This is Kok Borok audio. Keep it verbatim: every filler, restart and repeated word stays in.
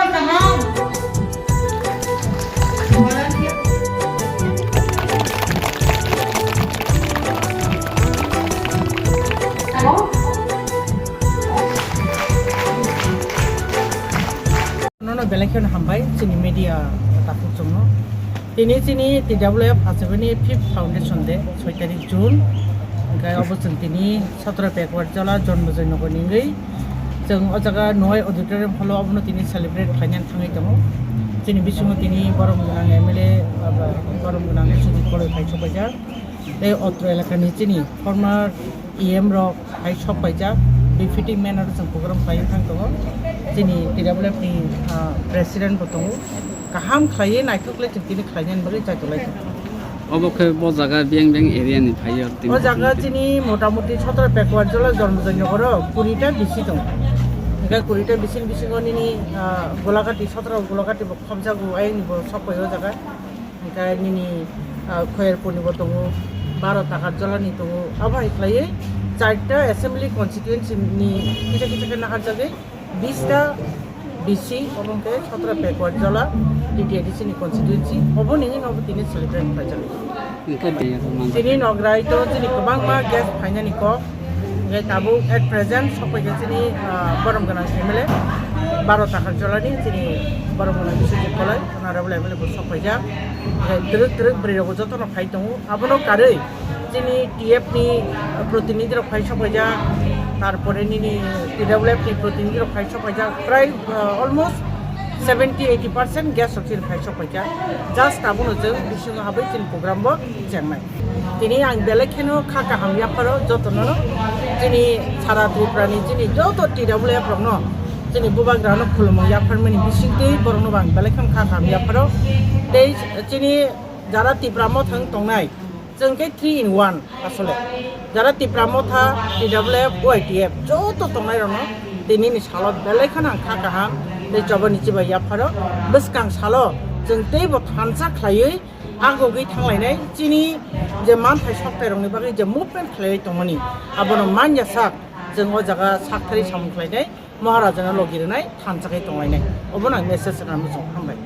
Nono belai kheno hambai chini media takhuk chwngno. Tini chini T W F achibani fifth foundation day, soi tarik June. Hwnkhe obo chwng tini Satro Backward Jola Jonmojoi Nogor ni wngwi chwng o jaga Nohai Auditorium hall o obono tini celebrate khlainani thangwi tongo. Chini bisingo tini borom gwnang M L A, aba, borom gwnang Sujit Koloi phai sokpaijak. Tei otro elakani chini former E M rok hai sok paijak, befitting manner o chwng program khlaiwi thang tongo. Chini T W F ni, ah, president bo tongo. Kaham khlaiwi naithok le chwng tini khlainani bagwi chaitolai tongo. Obo khe bo jaga biyang biyang area ni phaiyo tini. O jaga chini motamoti Satro Backward Jola Jonmojoi Nogoro kuri ta bisi tongo. Hwnkhe kuri ta bisi ni bisingo nini, ah, Golagati, Satro Golagati bo khobjago, ayang ni bo sok pai o jaga. Hwnkhe nini, ah, Khoyerpur ni bo tongo, baro Takarjola ni tongo. Abo hai khlaiwi charta assembly constituency ni kisa kisa khe naharjagwi bista B C, obo hwnkhe Satro Backward Jola T T A D C ni constituency. Obo ni hino obo tini celebrate khlaijak. Hwnkhe tini nograi to chini kwbangma guest phainani kok. Hwnkhe tabuk at present sokpaikha chini, ah, borom gwnang M L A, baro Takarjolani chini borom gwnang Biswajit Koloi, honorable M L A bo sokpaijak. Hwnkhe twrwk twrwk bwrwi rokbo jotono phai tongo. Abono karwi chini T F ni protinidhi rok phai sokpaijak, tarpore nini T W F ni protinidhi rok phai sokpaijak. Prai, ah, almost seventy eighty percent guest rok chini phai sokpaijak. Just abono chwng bisingo habwi chini program bo chengnai. Tini ang belai kheno kha kaham yapharo jotono, chini sara Tripura ni chini joto T W F rokno, chini bubagrano khulumung yapharmani bisingtwi borokno bo ang belai kheno kha kaham yapharo. Tei chini jara Tipra Motha wng tongnai, chwng khe three in one asole. Jara Tipra Motha, T W F, Y T F joto tongnai rokno tini ni salo belai kheno ang kha kaham tei chobani chibai yapharo. Bwskang salo chwng teibo thansa khlaiwi agogwi thanglainai, chini je manthai sokthai rokni bagwi je movement khlaiwi tongmani, abono manya sak chwng o jaga sakthari samung khlainai, Maharajano logi rwnai, thansa khe tonglainai. Obono ang message rwna muchung, hambai.